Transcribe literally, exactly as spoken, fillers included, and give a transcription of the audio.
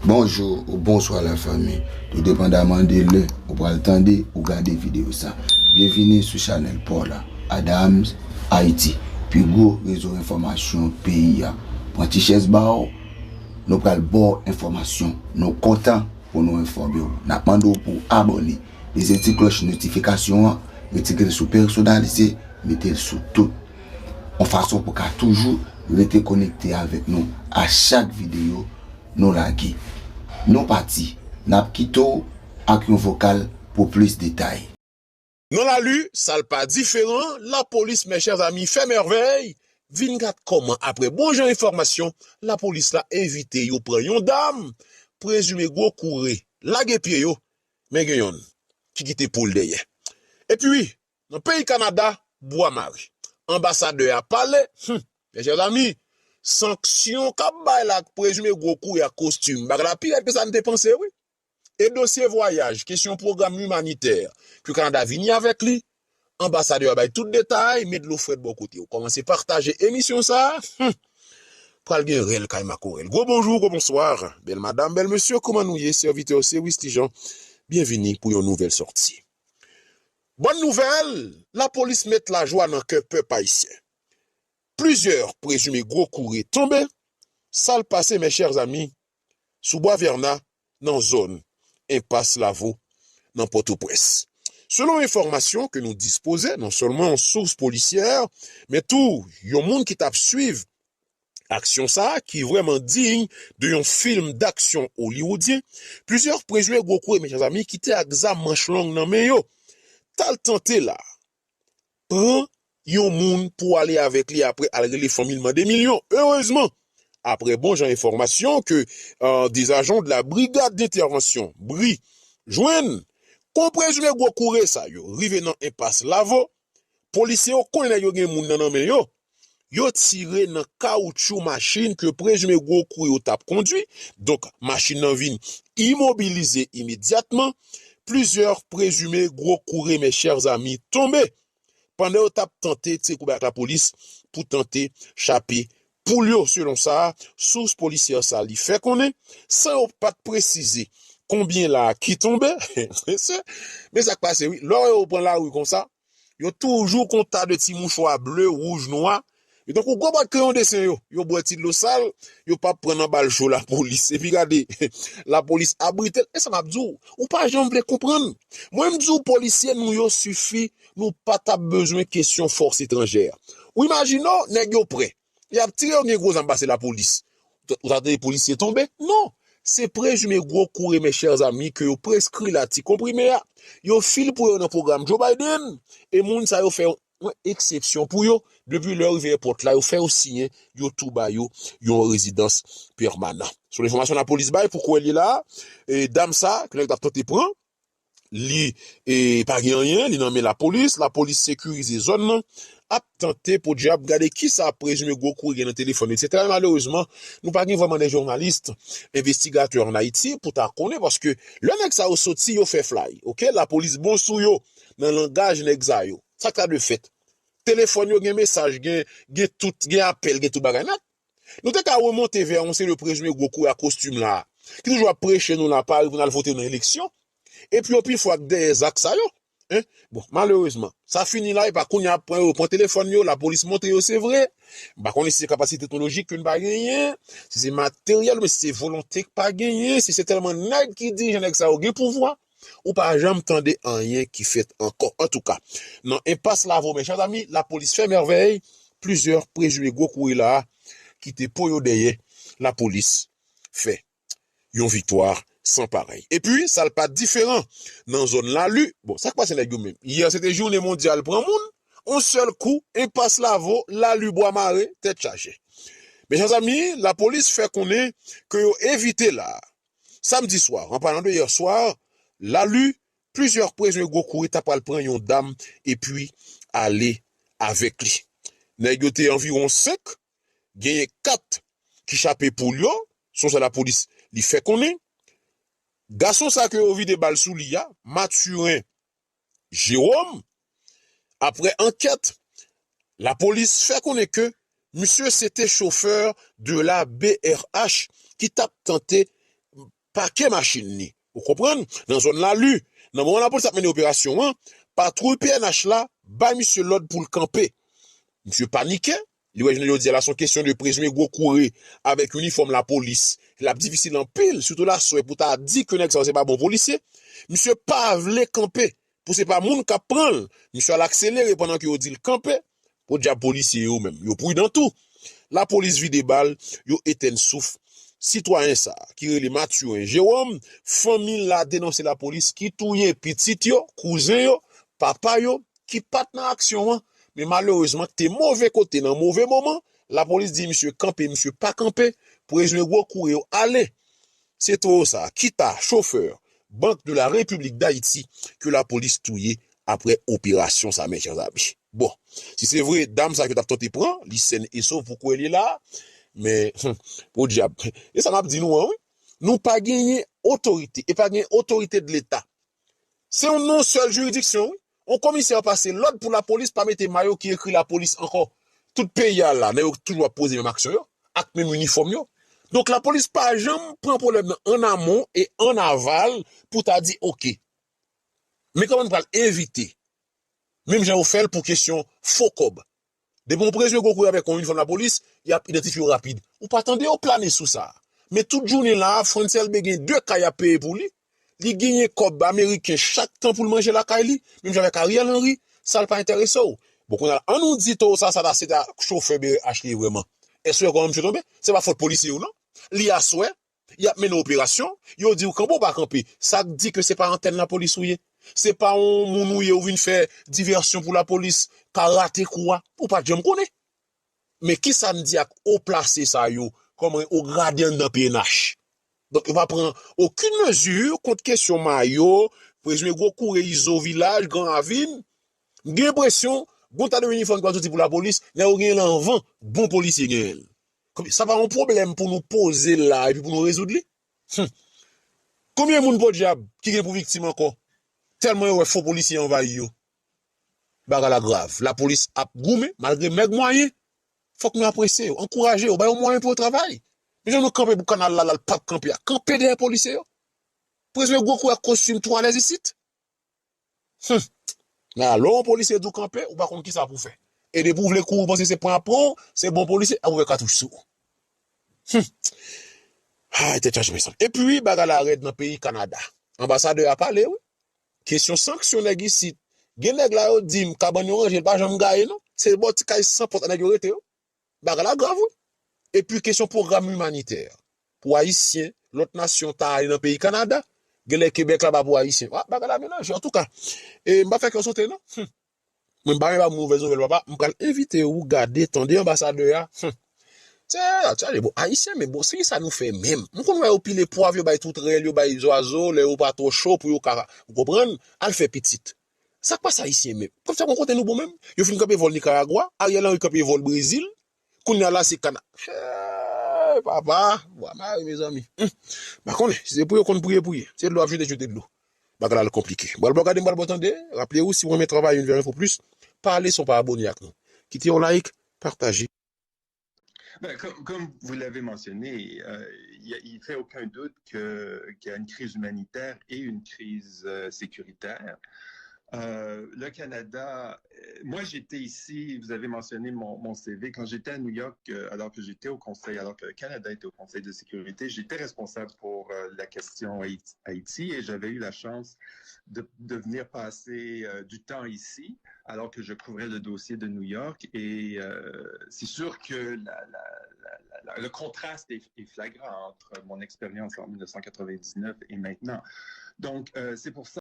Bonjou ou bonswa lafanmi, tou depandaman de lè ou pral tande ou gade videyo sa. Byenvini sou chanèl pa w la, Adams Haïti, pi gwo rezo enfòmasyon peyi a. Pran ti chèz ba w, nou pral ba w enfòmasyon. Nou kontan pou nou enfòme w. N ap mande w pou w abòne, peze ti klòch notifikasyon an, retire l sou pèsonalize, mete l sou tout. Yon fason pou w ka toujou rete konekte avèk nou a chak videyo nou lage. Nou pati, n ap kite w ak yon vokal pou plis detay. Nan lari, sa l pa diferan, lapolis, mes chers amis, fè mèvèy, vin gad kòman, apre bon jan enfòmasyon, lapolis la evite yo pran yon dam, prezime gwo koure, lage pye yo, men gen yonn ki kite poul dèyè. Epi wi, nan peyi Kanada, bwa mare. Anbasadè a pale, hmm, mes chers amis, sanksyon k ap bay la ak prezime gwo koure ak kostim, bagay la pi rèd ke sa n te panse, wi. E dosye vwayaj, kesyon pwogram imanitè ke Kanada vini avèk li, anbasadè a bay tout detay, met dlo frèt bò kote w. Kòmanse pataje emisyon sa a, hmm, pral gen rèl kay makorèl. Gwo bonjou, gwo bonswa, bèl madanm, bèl mesye, kòman nou ye? Sèvitè w se Wisly Jean, byenvini pou yon nouvèl sòti. Bòn nouvèl, lapolis met lajwa nan kè pèp ayisyen. Plizyè prezime gwo koure tonbe, sa l pase, mes chers amis, sou Bwa Vèna, nan zòn Enpas Lavo, nan Pòtoprens. Selon enfòmasyon ke nou dispoze, non sèlman yon sous polisyè, men tou yon moun ki t ap swiv aksyon sa a, ki vrèman diy de yon fim daksyon oliwoodyen, plizyè prezime gwo koure, mes chers amis, ki te ak zam manch long nan men yo, t al tante la pran yon moun pou ale avèk li apre al rele fanmi l mande milyon. Erezman, apre bon jan enfòmasyon ke, euh, des agents de la brigade d'intervention, bri, jwenn, kon prezime gwo koure sa yo rive nan enpas Lavo, polisye yo konnen nèg yo gen moun nan nan men yo, yo tire nan kawoutchou machin ke prezime gwo koure yo t ap kondwi, donk machin nan vin imobilize imedyatman, plizyè prezime gwo koure, mes chers amis, tonbe pandan yo t ap tante tire kout bay ak lapolis pou tante chape poul yo, selon sa sous polisyè sa li fè konnen, san yo pa t presize konbyen la ki tonbe. Men sa k pase, wi, lè yo pran lari konsa, yo toujou kon ta de ti mouchwa ble, wouj, nwa. Yo tankou gwo bwat kreyon desen yo. Yo bwè ti dlo sal, yo p ap pran nan bal cho lapolis. Epi gade, lapolis abrite l. E sa m ap di w, ou pa janm vle konprann. Mwen, m di w, polisye nou yo sifi, nou pa t ap bezwen kesyon fòs etranjè. Ou imajine w, nèg yo prè. Y ap tire, yo gen gwo zam pase lapolis. Ou ta tande polisye tonbe? Non. Se prezime gwo koure, mes chers amis, ke yo preskri la ti konprime a. Yo fil pou yo nan pwogram Joe Biden. E moun sa yo fè yon eksepsyon pou yo. Depi lè yo rive èpòt la, yo fè yo siyen, yo tou ba yo yon rezidans pèmanan. Selon enfòmasyon lapolis bay, pou kounye a la, e, dam sa, ke nèg t ap tante pran, li, e, pa gen anyen, li nan men lapolis, lapolis sekirize zòn nan, ap tante podyab gade kisa prezime gwo kouri gen nan telefòn, etsetera. Malerezman, nou pa gen vrèman de jounalis, envestigatè ann Ayiti pou ta konnen, paske lè nèg sa yo soti, yo fè flay, oke? Lapolis bon sou yo, nan langaj nèg sa yo. Sa k ta dwe fèt? Telefòn yo gen mesaj, gen, gen tout, gen apèl, gen tout bagay nèt. Nou te ka remonte vè yon seri de prezime gwo kouri a kostim la, ki toujou ap preche nou la, pare pou n al vote nan eleksyon. Epi yo pi fò ak dèyè zak sa yo. Hein? Bon, malerezman, sa fini la, epa kounye a ap pran yo, pran telefòn yo, lapolis montre yo, se vre. M pa konnen si se kapasite teknolojik ke n pa genyen, si se materyèl, men si se volonte k pa genyen, si se tèlman nèg ki dirijan nèg sa yo gen pouvwa, ou pa janm tande anyen ki fèt ankò. Antouka, nan enpas Lavo, mes chers amis, lapolis fè mèvèy, plizyè prezime gwo kouri la ki te po yo dèyè, lapolis fè yon viktwa san parèy. Epi, sa l pa t diferan nan zòn Lali. Bon, sa k pase nèg yo menm? Yè, se te jounen mondyal pran moun. On sèl kou, enpas Lavo, Lali, Bwa Mare, tèt chaje. Mes chers amis, lapolis fè konnen ke yo evite la. Samdi swa, an palan de yè swa, Lali, plizyè prezime gwo kouri ta pral pran yon dam epi ale avèk li. Nèg yo te anviwon senk, genyen kat ki chape poul yo, selon sa lapolis li fè konnen. Gason sa ke yo vide bal sou li a, Mathurin Jérôme, apre ankèt, lapolis fè konnen ke misye se te chofè de la B R H ki t ap tante pake machin li. Ou konprann? Nan zòn Lali, nan moman lapolis ap mennen operasyon an, patwouy P N H la bay misye lòd pou l kanpe. Misye panike, li wè jounen jodi a la se yon kesyon de prezime gwo koure avèk inifòm lapolis. L ap difisil anpil, sitou laswè, pou ta di ke nèg sa yo se pa bon polisye. Misye pa vle kanpe. Pou se pa moun k ap pran l, misye al akselere pandan ke yo di l kanpe. Podyab polisye yo menm, yo pridan tou. Lapolis vide bal, yo etèn souf sitwayen sa a, ki rele Mathurin Jérôme, fanmi l la denonse lapolis ki touye pitit yo, kouzen yo, papa yo, ki pa t nan aksyon an, men malerezman ki te move kote nan move moman, lapolis di misye kanpe, misye pa kanpe, prezime gwo koure yo ale. Se towo sa a, Kita, chofè Bank de la Repiblik Dayiti, ke lapolis touye apre operasyon sa, mechèzami. Bon, si se vre, dam sa ke t ap tante pran, li sèn e sov pou kote l ye la, men, hmm, podyab. E sa m ap di nou an, wi. Nou pa genyen otorite, e pa gen otorite de Leta. Se yon non sèl jiridiksyon, wi. Yon komisè pase lòd pou lapolis pa mete mayo ki ekri lapolis ankò. Tout peyi a la, nèg yo toujou ap poze menm aksyon yo, ak menm inifòm yo. Donk, lapolis pa janm pran pwoblèm nan an amon e an aval pou ta di, oke, men kòman n pral evite menm jan yo fè l pou kesyon fo kòb. Depi yon prezime gwo kouri avèk yon inifòm lapolis, y ap idantifye w rapid. Ou pa tande yo plane sou sa. Men tout jounen la, Frantz Elbé gen de ka y ap peye pou li. Li genyen kòb ameriken chak tan pou l manje lakay li, menm jan avèk Ariel Henry, sa l pa enterese w. Bon, kounye a, ann nou di towo sa, sa ta, se ta chofè B R H li ye vrèman. Èske w wè kòman misye tonbe? Se pa fòt polisye yo, non. Li aswè, y ap mennen operasyon, yo di w kanpe, w pa kanpe. Sa k di ke se pa antèn lapolis ou ye? Se pa yon moun ou ye, ou vin fè divèsyon pou lapolis ka rate kou a? Ou pa t janm konnen. Men kisa n di ak o plase sa yo, kòman yo grade anndan P N H? Donk, yo pa pran okenn mezi kont kesyon mayo, prezime gwo koure Izo Vilaj, Gran Ravin. M gen enpresyon, gon ta de inifòm ki pral soti pou lapolis, nèg yo genyen l anvan bon polisye genyen l. Sa pa yon pwoblèm pou nou poze l la epi pou nou rezoud li? Hmm. Konbyen moun podyab ki gen pou viktim ankò? Tèlman yo wè fo polisye anvayi yo. Bagay la grav. Lapolis ap goumen, malgre mèg mwayen. Fòk nou apresye yo, ankouraje yo, ba yo mwayen pou yo travay. Men jan nou kanpe pou kanal la, la l p ap kanpe a. Kanpe dèyè polisye yo. Prezime gwo kouri ak kostim twalèz isit. Hmm. Nan lè yon polisye di w kanpe, ou pa konn kisa pou w fè. E depi w vle kouri, w panse se pran apre w, se bon polisye, ap ouvè katouch sou ou. Hmm. Ay, tèt chaje, mezanmi. Epi, bagay la rèd nan peyi Kanada. Anbasadè a pale, wi. Kesyon sanksyon nèg isit. Gen nèg la yo di m, kabann yo ranje, l pa janm gaye, non. Se bò ti kay san pòt la nèg yo rete, yo. Bagay la grav, wi. Epi kesyon pwogram imanitè. Pou Ayisyen, lòt nasyon ta ale nan peyi Kanada. Genlè Kebèk la pa pou Ayisyen. Ah, bagay la melanje. Antouka, e, m pa fè kè w sote, non. Hmm. Mwen, m pa renmen ba mouvèz nouvèl, papa. M pral envite ou gade, tande anbasadè a. Hmm. Tchè, tchè, bon, Ayisyen, men bon, se ki sa nou fè menm? M konn wè yo pile pwav, yo bay toutrèl, yo bay zwazo, lè yo pa twò cho pou yo ka, ou konprann, al fè pitit. Sa k pase Ayisyen menm? Kòmsi gon kote nou bon menm? Yo fin kanpe vòl Nikaragwa, Ariel Henry kanpe vòl Brezil, kounye a la se Kana. Hey, papa, bwa mare, mezanmi. Hmm. M pa konnen, si se pou yo konn priye, priye. Se dlo ap jete, jete dlo. Bagay la konplike. M pral ba w gade, m pral ba w tande. Raple w, si w renmen travay Univers Info Plus, pale san w pa abone ak nou. Kite yon like, pataje. Ben, comme, comme vous l'avez mentionné, euh, il y a- il fait aucun doute que- qu'il y a une crise humanitaire et une crise euh, sécuritaire. Euh, le Canada, euh, moi j'étais ici, vous avez mentionné mon, mon C V, quand j'étais à New York, euh, alors que j'étais au Conseil, alors que le Canada était au Conseil de sécurité, j'étais responsable pour euh, la question Haïti, Haïti et j'avais eu la chance de, de venir passer euh, du temps ici alors que je couvrais le dossier de New York. Et euh, c'est sûr que la- la- la- la- le contraste est, est flagrant entre mon expérience en mille neuf cent quatre-vingt-dix-neuf et maintenant. Donc, euh, c'est pour ça